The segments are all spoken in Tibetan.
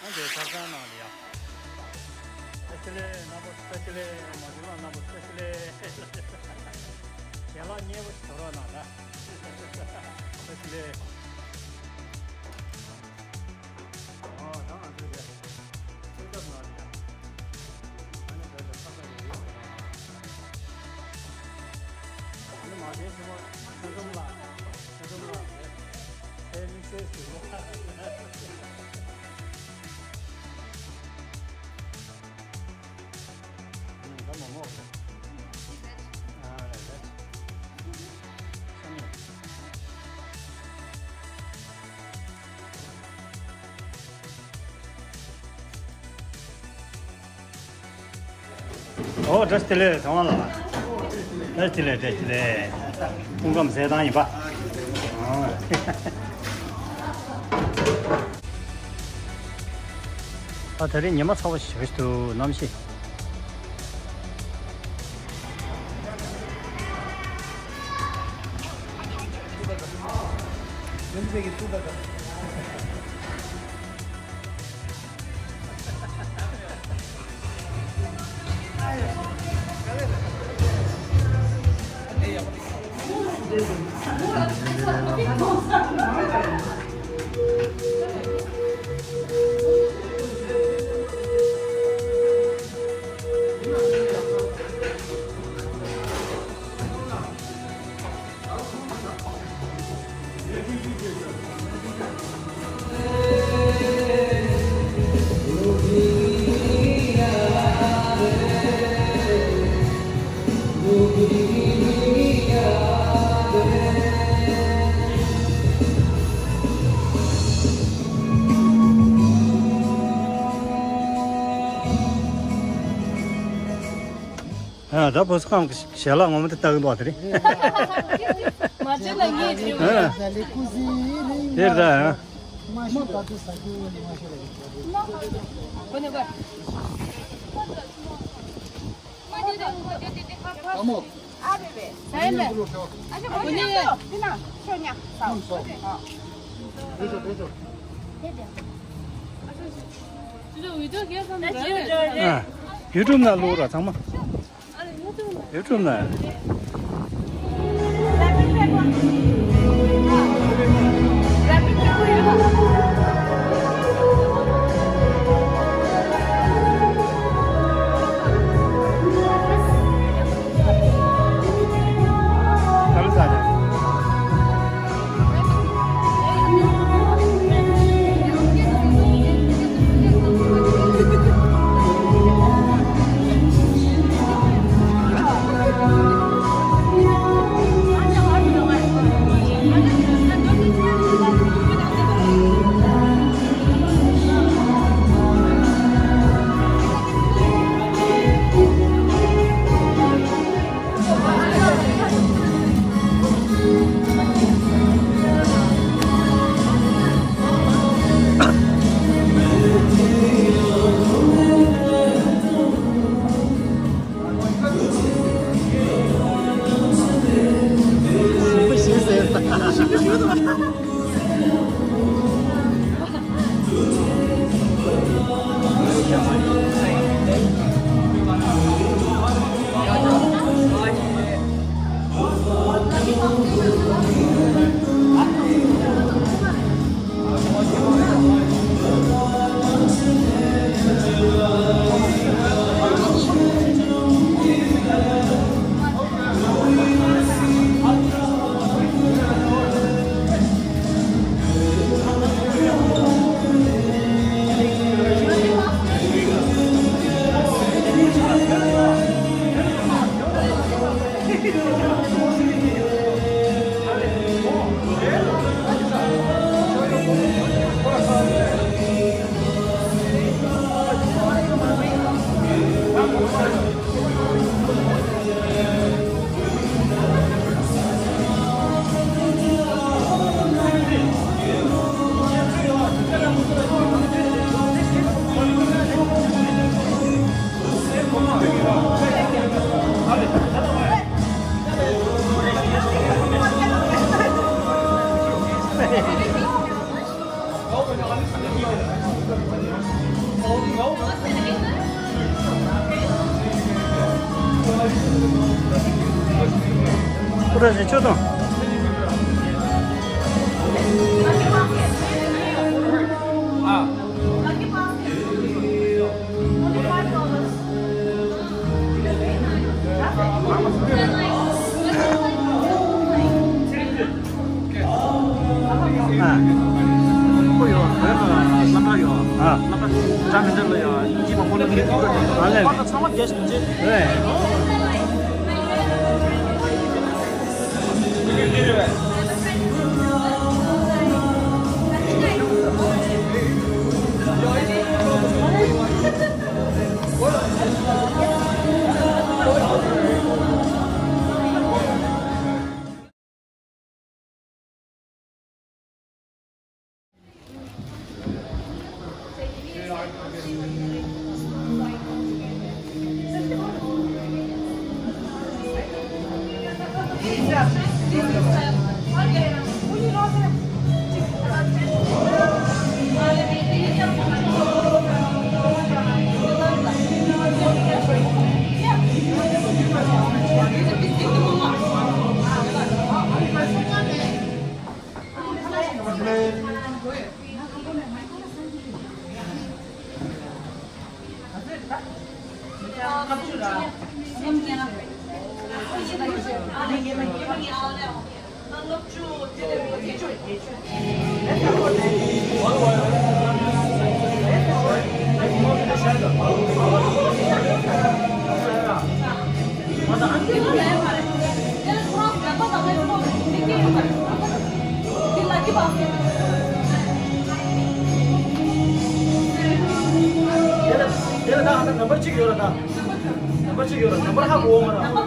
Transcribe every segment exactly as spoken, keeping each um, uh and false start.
འདི་ཆ་ཚང་ནང་ལ་ཡ། ཨེ་ཆི་ལེ་རྣམ་པ་ཨེ་ཆི་ལེ་མ་བྱུང་ལ་རྣམ་པ་ཨེ་ཆི་ལེ། ཞལ་ལག་མཉེས་པོ་ཞིག་དོར་རོགས་གནང་ད། ཨེ་ཆི་ལེ། ཨོ་ད་ང་ཚོས་དེ་སེམས་ཁྲལ་གནང་རེད་ཡ། ཨ་ནི་བོད་ལ་ཁ་ཁ་ཡོད་ཡོད་ཟེར་བ། ཨ་ནི་མ་བྱན་ཆེན་མོ་ཆོས་འཛོམས་ལགས། ཆོས་འཛོམས་ལགས་རེད། ཨེ་དམིགས་བསལ་ཟུར་པ། ཨ་ད་མོག་མོག་རེད། ཨ་རེད་རེད། ཤ་མེད། ཨོ་བཀྲ་ཤིས་བདེ་ལེགས་ཚེ་དབང་ལགས། བཀྲ་ཤིས་བདེ་ལེགས་བཀྲ་ཤིས་བདེ་ལེགས། སྐུ་ཁམས་བཟང་ཐང་ཡིན་པ། ཨ་ད་རེས་ཉི་མ་ཚ་བོ་ཞིག་འདུག་གནམ་གཤིས། ཨ་ད་བོད་ས་ཁམས་ཀྱི་ཞལ་ལག་ངོ་མ་དེ་ལྟ་གི་འདུག་བ་དེ་རེད། མ་བྱན་ལ་ངས་བྱས་པ། ཨ་དེར་ད་ཨ། ཨ་ཡུ་ཊུབ་ནང་བླུགས་ར་ཚང་མ། ཡུ་ཊུབ་ནང་། ད་ཞིག་ཆོད་དང་། དེ་ལ་ད་ཨ་ད་ནམ་པར་གཅིག་ཡོད་ལ་ད། ནམ་པར་གཅིག་ཡོད་ལ་ནམ་པར་ཧ་གོ་བ་མ་ར།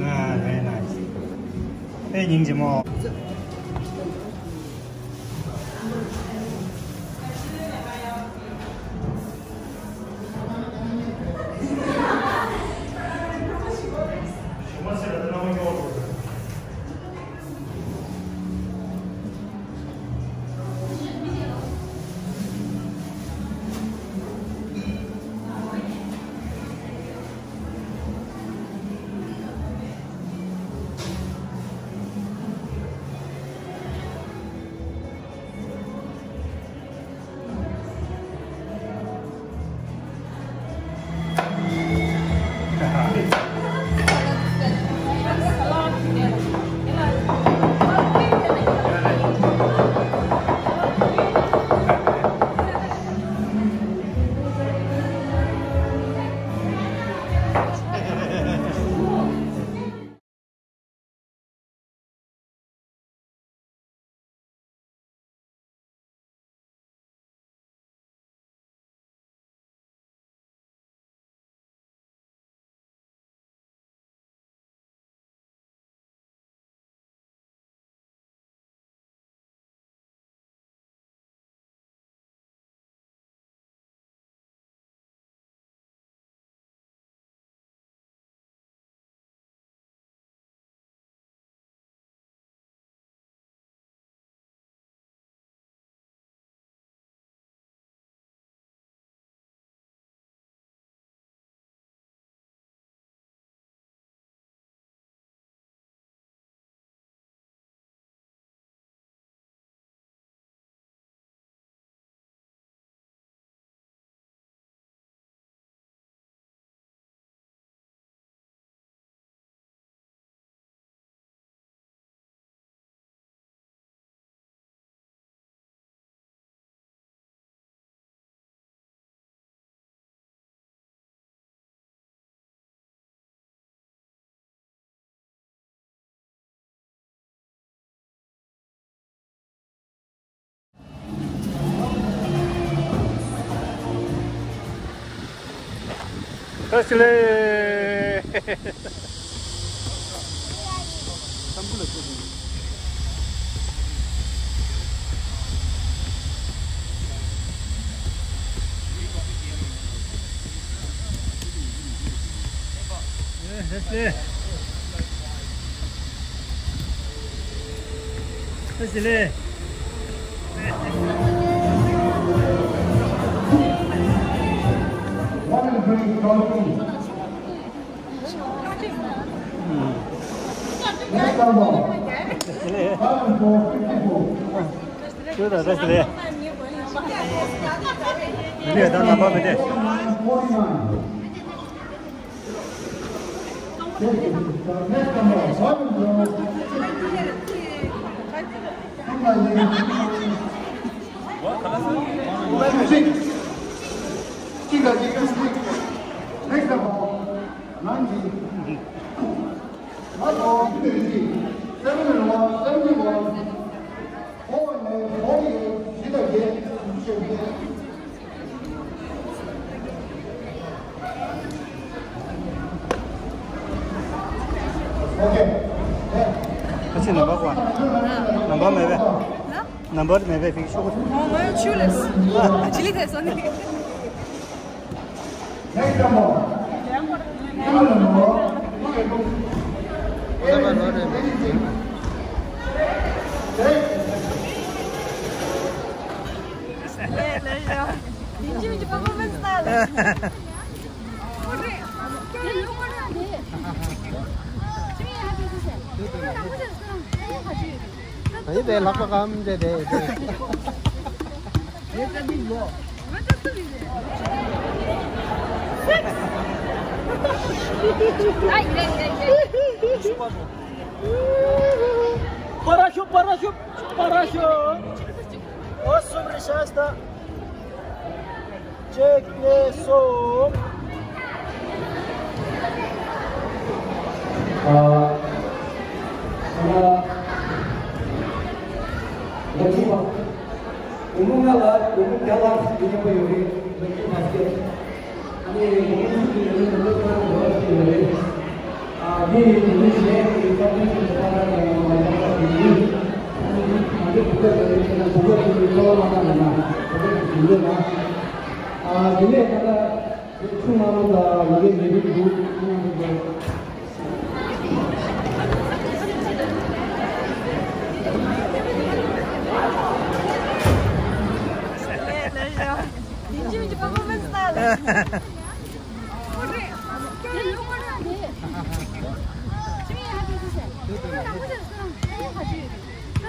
Ah, very nice. Hey, ཉིང་ཅི་མོ། ལེ། ཁ་ཆེ་ནམ་པ་གོ། ནམ་པ་མེད་པས། ན། ནམ་པ་མེད་པས་ཕིག་ཤོག་ཨོ་ང་ཡང་ཆུ་ལས། ཨ་ཅི་ལི་ཐེ་སོ་ནི། ཨ་ཡེ་དེ་ལྷག་པ་གམ་དེ་དེ་དེ། པ་ར་ཤུ་པ་ར་ཤུ་པ་ར་ཤུ། ཨོ་སུམ་རི་ཤ་སྟ། གཅིག་གཉིས་གསུམ། ཨ། ང་ཚོ་བུ་མོ་ལྔ་ལ་བུ་མོ་བརྒྱ་ལྷག་ཡིན་པ་ཡོད་རེད། ང་ཚོ་བ་སྐད། ཨ་ནི་བུ་མོ་གཉིས་ཀྱི་ཡོད་རེད། ང་ཚོ་ཁོ་རང་འདྲ་བ་ཞིག་ཡོད་རེད། ཨ་ནི་བུ་མོ་གཞན་གྱི་བཀའ་དྲིན་ཆེ་བ་ལ་ཡང་མ་ཡང་པ་ཞིག་ཡིན། ང་ཚོ་བུ་མོ་ལ་ཡོད་ན་བུ་མོ་གཉིས་ཀྱི་ཁ་བ་མ་བཏང་ན་བུ་མོ་གཉིས་ཀྱི་ཡོད་ན། ཨ་དེ་ནས་ད་ལྟ། ཆུ་མ་ལོ་ལ་ལོ་གའི་མི་རིགས་འདུག་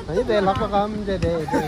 ཨ་ཡེ་དེ་ལྷག་པ་གམ་དེ་དེ་དེ།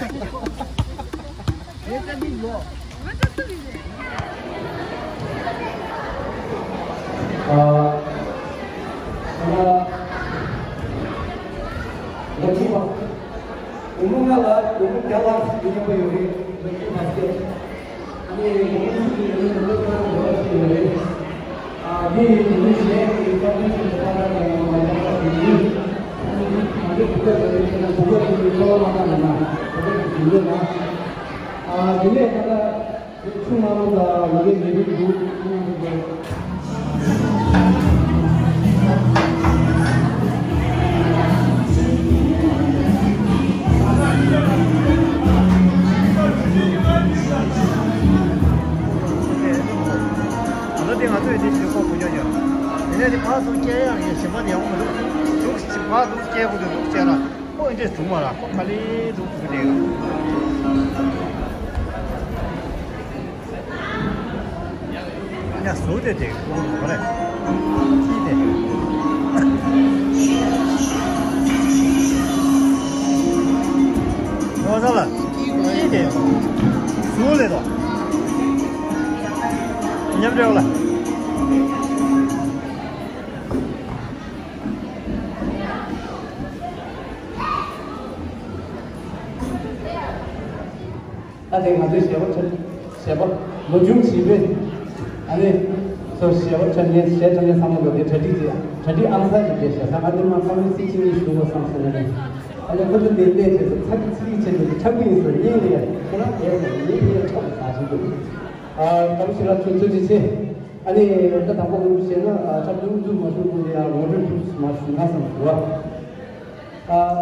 ད་ལྟ་དེ་ང་ཚོས་དེ་ཞིག་ཁོག་གོ་ཡོད་ཡོད། དེ་ནས་དེ་ཕར་ཚུར་སྐྱེལ་ཡག་ཡོད་གཞན་པ་དེ་ཡག་པོ་མི་འདུག་ལུག་ཅིག་ཕར་ཚུར་སྐྱེལ་དགོས་འདུག་ལུག་སྐྱེལ་ལ་ཁོ་ཨེ་འདྲས་བྱུང་བ་ལ་ཁོ་ག་ལེ་འདུག་གི་དེ་ཡ་ཟུག་དེ་དེ་ཁོ་གོ་རེད། ཅི་དེ། ཨོ་ཟ་ལ། ཅི་དེ། ཟུག་ལེ་དོ། མཉམ་འབྲེལ་ལ། ད་དེ་ང་ཚོའི་ཞལ་པར་ཚོ་ཞལ་པར་ལོ་རྒྱུས་བྱིས་པའི་ཨ་ནི་ཚོ་ཞལ་པར་ཚོ་ནས་ཞལ་ཚོ་ནས་བསམ་བློ་བཏང་སྟེ་གྲ་སྒྲིག་ཅིག་གྲ་སྒྲིག་ཨང་གསར་ཅིག་བྱས་ཤག་ད་ང་འདི་མ་བསམ་བློ་ཚིག་གཅིག་གཉིས་ཞུ་དགོས་བསམ་སོང་ནས་ཨ་ནི་ཁོ་ཚོ་འདི་ལས་བྱས་སོ་ཚ་གི་ཚིག་ཆེན་པོ་ཆགས་ཀྱི་ཡིན་ཟེར་ངས་ལས་ཁོ་རང་བསྡད་སོང་ངས་ལས་ཁྲག་ཟ་བཞིན་འདུག་ཨ་ད་རུ་ཞིག་ལ་ཚོ་ཚོད་ཅིག་ཚེ། ཨ་ནི་ད་དང་པོ་ངོ་སྤྲོད་བྱས་ན། ཨ། སྐྱབས་མགོན་དབུ་འཛུགས་མ་ཞུས་གོང་ལ་ཡང་ངོ་སྤྲོད་ཅིག་མར་ཞུས་ན་བསམ་སོང་། ཨ།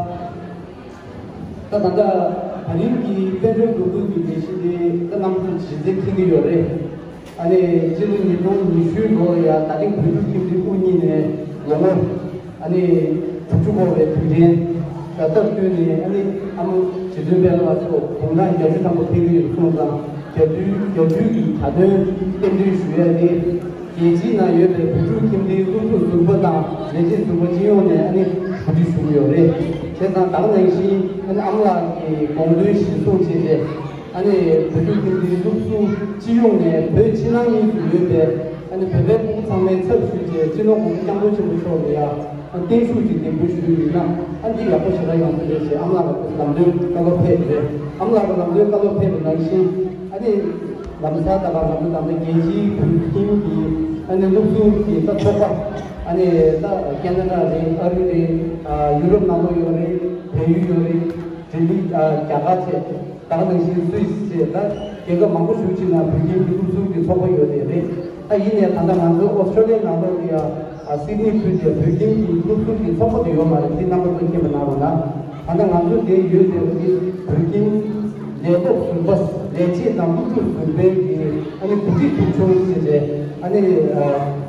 ད་ད་ལྟ་ད་རིང་གི་དཔལ་འབྱོར་འབྲུག་སྐུལ་གྱི་ལས་གཞི་དེ་ད་རྣམ་ཚོ་ཇི་ལྟར་མཁྱེན་གྱི་ཡོད་རེད། ཨ་ནི་སྤྱི་ལོ་ཉིས་སྟོང་ཉི་ཤུའི་ལོ་ལ་ཡང་ད་རིང་བོད་ཕྲུག་ཁྱིམ་སྡེ་དབུ་བརྙེས་ནས་ལོ་ངོ་ཨ་ནི་དྲུག་ཅུ་འཁོར་བའི་དུས་དྲན་ལ་སྟབས་བསྟུན་ནས། ཨ་ནི་ཨ་མ་རྗེ་བཙུན་དཔལ་ལ་སོགས་དགུང་གྲངས་བརྒྱད་ཅུ་ཐམ་པ་ཕེབས་ཀྱི་ཡོད་སོང་ཙང་། རྒྱ་མཚོའི་རྒྱ་མཚོའི་གི་གྲྭ་བཙུན་སྟེང་འདུན་ཞུ་ཡ་དེ། རྒྱལ་སྤྱིའི་ནང་ཡོད་པའི་བོད་ཕྲུག་ཁྱིམ་སྡེའི་སློབ་ཕྲུག་ཟུར་པ་དང་ལས་བྱེད་ཟུར་པ་སྤྱི་ཡོངས་ནས་ཨ་ནི་གོ་སྒྲིག་ཞུ་གི་ཡོད་རེད། བྱས་ཙང་ད་ག་ནང་བཞིན་ཨ་ནི་ཨ་མ་ལགས་ཀྱི་དགོངས་དོན་གཞིར་བཟུང་བྱས་ཏེ། ཨ་ནི་བོད་ཕྲུག་ཁྱིམ་སྡེའི་སློབ་ཟུར་སྤྱི་ཡོངས་ནས་བོད་ཕྱི་ནང་གཉིས་སུ་ཡོད་པའི་ཨ་ནི་བོད་པའི་ཕྲུ་གུ་ཚང་མའི་ཚབ་ཞུས་ཏེ། སྤྱི་ནོར་༸གོང་ས་༸སྐྱབས་མགོན་ཆེན་པོ་མཆོག་ལ་ཡང་བརྟན་བཞུགས་ཀྱི་འདེགས་འབུལ་ཞུས་ཡོད་ན། ཨ་འདི་ཡག་པོ་ཞེ་དྲག་ཡོང་གི་རེད་ཅེས་ཨ་མ་ལགས་ལ་ལམ་སྟོན་བཀའ་སློབ་ཕེབས་རེད། ཨ་མ་ལགས་ལ་ལམ་སྟོན་བཀའ་སློབ་ཕེབས་པ་ནང་བཞིན། ཨ་ནི་ལམ་སང་ད་བར་ང་ཚོ་ད་ལྟ་རྒྱལ་སྤྱིའི་བོད་ཁྱིམ་གྱི་ཨ་ནི་སློབ་ཟུར་གྱི་ད་ཚོགས་པ། ཨ་ནི་ད་ཁེ་ན་ཌ་རེད། ཨ་རི་རེད། ཨ་ཡུ་རོབ་ནང་ལོགས་ཡོད་རེད། བལ་ཡུལ་ཡོད་རེད། ལྡི་ལི། ཨ་རྒྱ་གར་བཅས། ད་ག་ནང་བཞིན་སུད་སི་བཅས། ད་རྒྱལ་ཁབ་མང་པོ་ཞིག་ཅིག་ནང་བོད་ཁྱིམ་གྱི་སློབ་ཟུར་གྱི་ཚོགས་པ་ཡོད་རེད། རེད། ད་ཡིན་ནའི་ད་ལྟ་ང་ཚོ་ཨོ་སི་ཀྲོ་ལི་ཡ་ནང་ལོགས་ཀྱི་ཨ་སིད་ནི་ཁུལ་དེ་བོད་ཁྱིམ་གྱི་སློབ་ཟུར་གྱི་ཚོགས་པ་དེ་ཡོད་མ་རེད། འདི་རྣམ་པ་ཚོ་མཁྱེན་པ་གནང་རོགས་གནང་། ད་ལྟ་ང་ཚོ་འདིར་ཡོད་དེ་འདི་བོད་ཁྱིམ་ལས་ཐོག་ཟུར་པ། ལས་བྱེད་དང་སློབ་ཕྲུག་ཟུར་པའི་གི་ཨ་ནི་གོ་སྒྲིག་ཐུགས་ཆུང་ཟེར་ཏེ། ཨ་ནི་ཨ་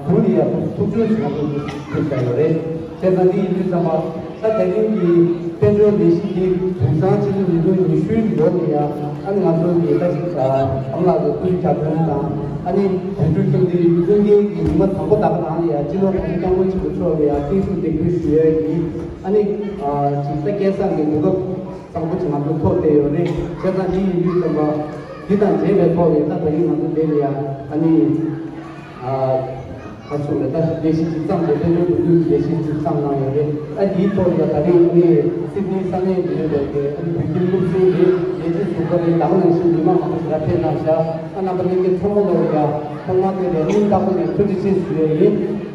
ཟུར་ལ་ཡ་ཐུགས་ཆུང་ཞིག་ང་ཚོ་ཕུལ་བཞག་ཡོད་རེད། བྱས་ཙང་འདི་ཡིན་དུས་ཙམ་པ། ད་དེ་རིང་གི་དཔལ་འབྱོར་ལས་གཞི་འདི་དུས་སང་ཕྱི་ལོ་ཉིས་སྟོང་ཉི་ཤུའི་ལོ་ནས་ཡང་ཨ་ནི་ང་ཚོ་གི་ད་ཅིག་ཨ་མ་ལགས་ཀྱི་སྐུའི་གྱ་སྟོན་དང་། ཨ་ནི་བོད་ཕྲུག་ཁྱིམ་སྡེའི་ཀུན་མཁྱེན་གྱི་ཉི་མ་དང་པོ་དག་ནང་ལ་ཡང་སྤྱི་ནོར་༸གོང་ས་༸སྐྱབས་མགོན་ཆེན་པོ་མཆོག་ལ་ཡང་བརྟན་བཞུགས་འདེགས་འབུལ་ཞུ་ཡ་གི་ཨ་ནི་ཨ་ཅིག་ད་སྐལ་བཟང་གི་གོ་སྐབས་བཟང་པོ་ཅིག་ང་ཚོ་ཐོབ་བསྡད་ཡོད་རེད། བྱས་ཙང་འདི་ཡིན་དུས་ཙམ་པ། འདི་དང་འབྲེལ་བའི་ཐོག་ནས་ད་ད་རིང་ང་ཚོ་འདི་ལ་ཡང་ཨ་ནི་ཨ་ཁ་ཕྱོགས་ལ་ད་ལས་གཞི་ཅིག་བརྩམས་ཏེ། དཔལ་འབྱོར་འབྲུག་སྐུལ་གྱི་ལས་གཞི་ཅིག་བརྩམས་གནང་ཡོད་རེད། ཨ་འདིའི་ཐོག་ལ་ད་རིང་ཨ་ནི་སིད་ནི་ས་གནས་འདི་ཡོད་པའི་ཨ་ནི་བོད་ཁྱིམ་སློབ་ཟུར་རེད། ལས་བྱེད་ཟུར་པ་རེད། ད་ག་ནང་བཞིན་མི་མང་མང་པོ་ཞིག་ལ་ཕེབས་གནང་བཞག་ཨ་རྣམ་པ་ལྷན་རྒྱས་ཚང་མ་ལ་ཡང་ཐོག་མར་དེ་ལ་སྙིང་ཐག་པ་ནས་ཐུགས་རྗེ་ཆེ་ཞུ་ཡས་ཡིན།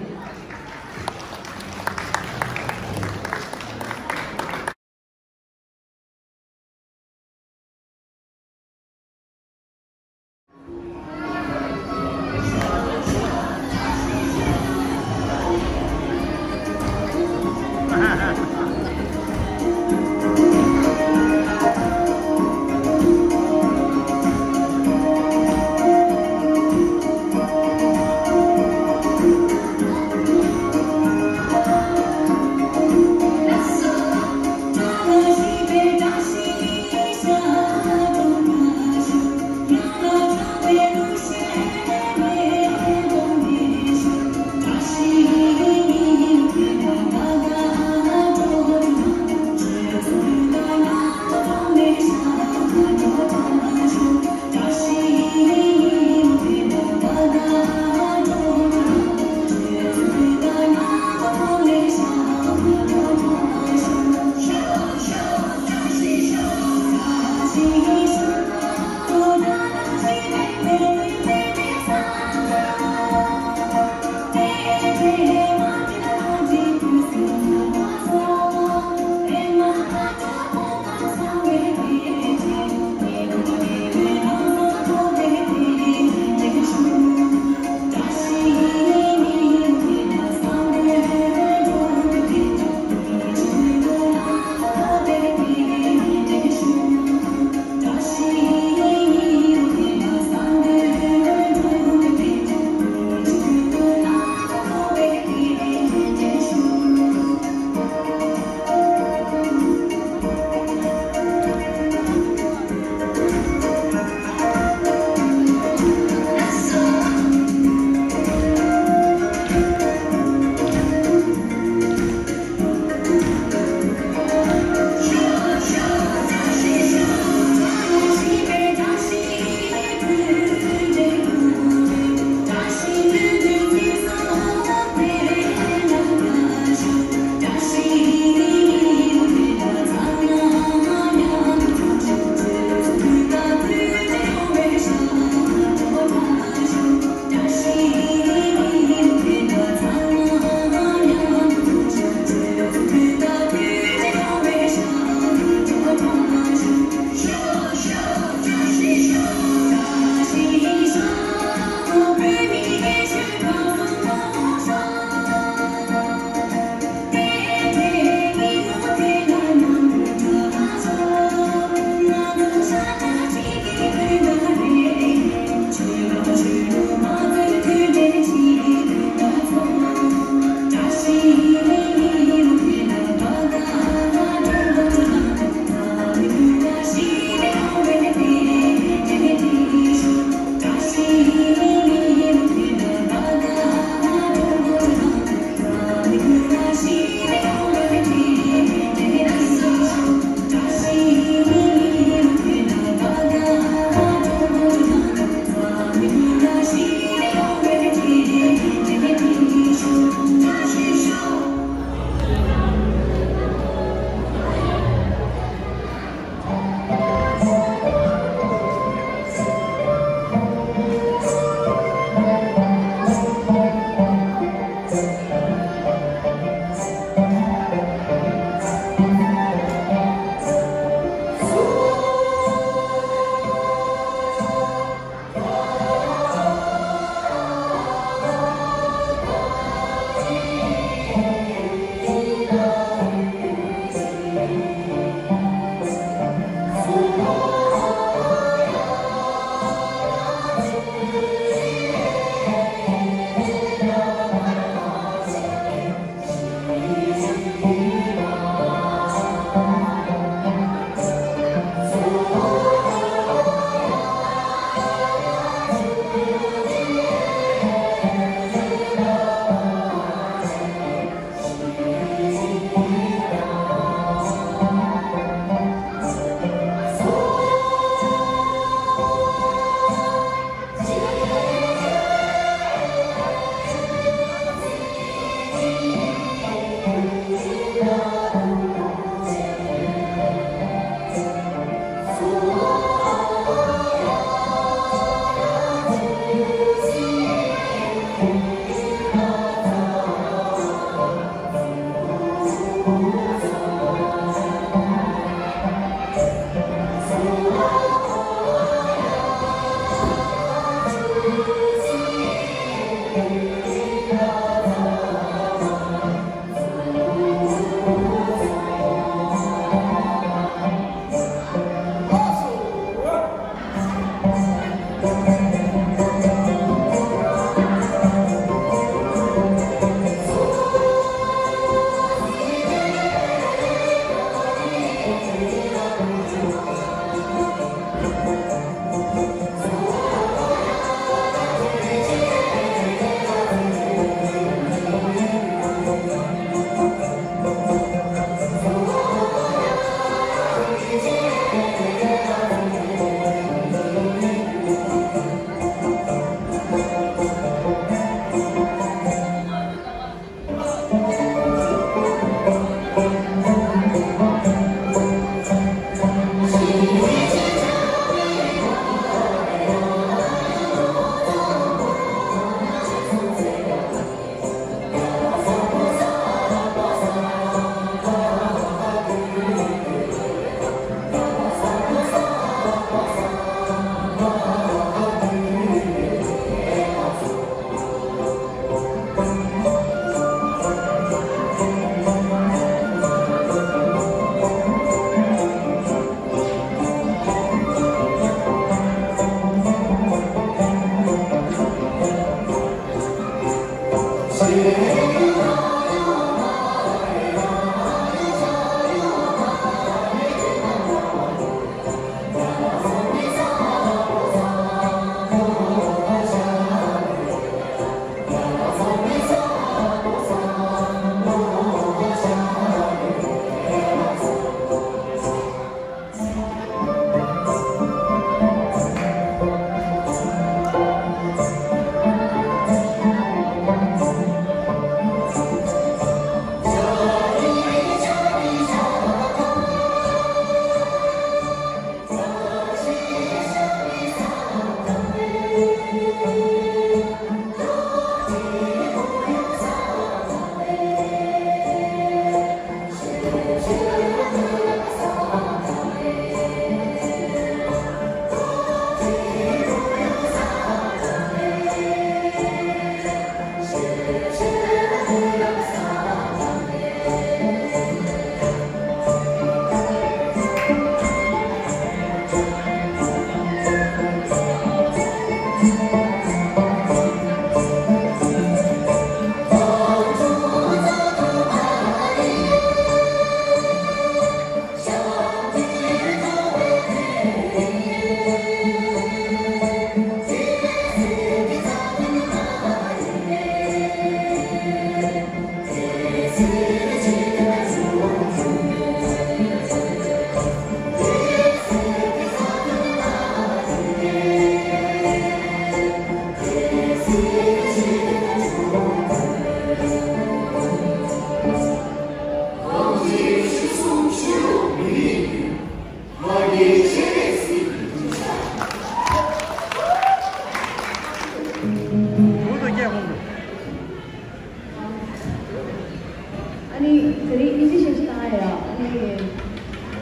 ཨ་ནི་དེ་རིང་ཨིན་ཇི་ཞིག་བཏང་ཡ། ཨ་ནི་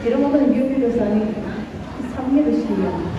དེ་རིང་ང་ཚོ་ཡུ་ཊུབ་ལ་ས་ནི་ཚང་མ་ལ་ཞུ་ཡ།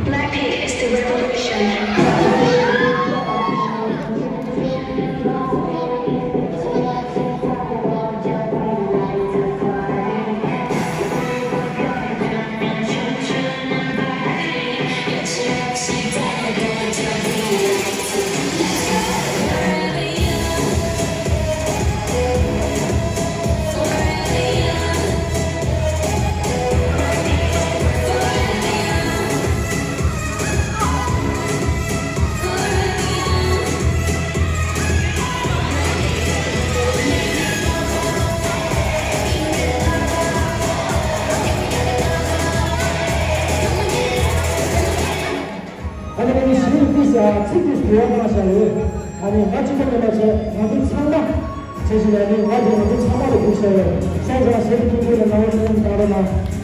Blackpink is the revolution. ཨ་ནི་ཨ་ནི་ཞི་ལི་ཏི་ས་ཚིག་ཏུ་འབྲེལ་བ་གནང་བཞག་ཡོད། ཨ་ནི་ང་གཅིག་པོ་ཉིད་མ་ཚད་ང་ཚོ་ཚང་མ་བྱས་ཤིང་ཨ་ནི་ང་ཚོ་ང་ཚོ་ཚང་མ་ལ་གུས་ཞབས་ཡོད། སོང་ཙང་ཞི་ལི་ཏི་ས་ལ་ང་ཚོ་ཚང་མ་གཏོང་རོགས་གནང་།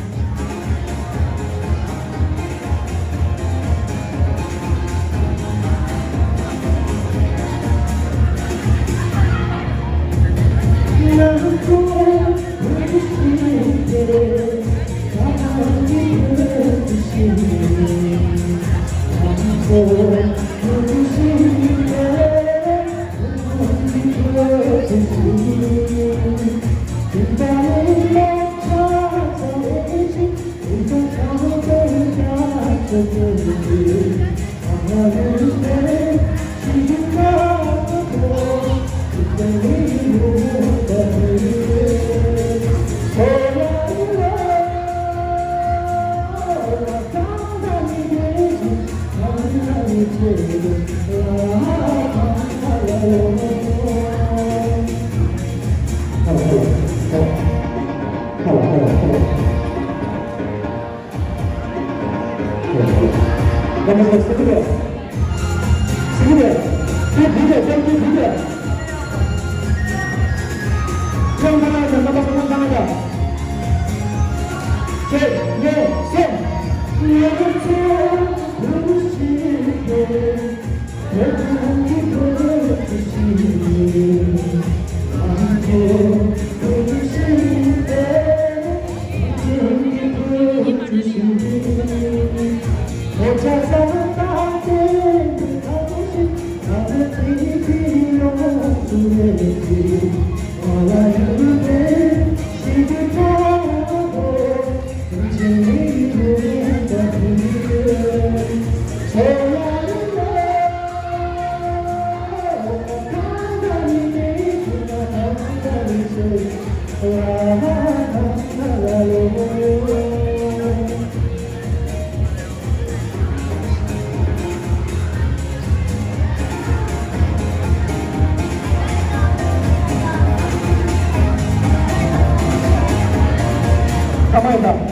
ཐ་མ་ཡིན་ད།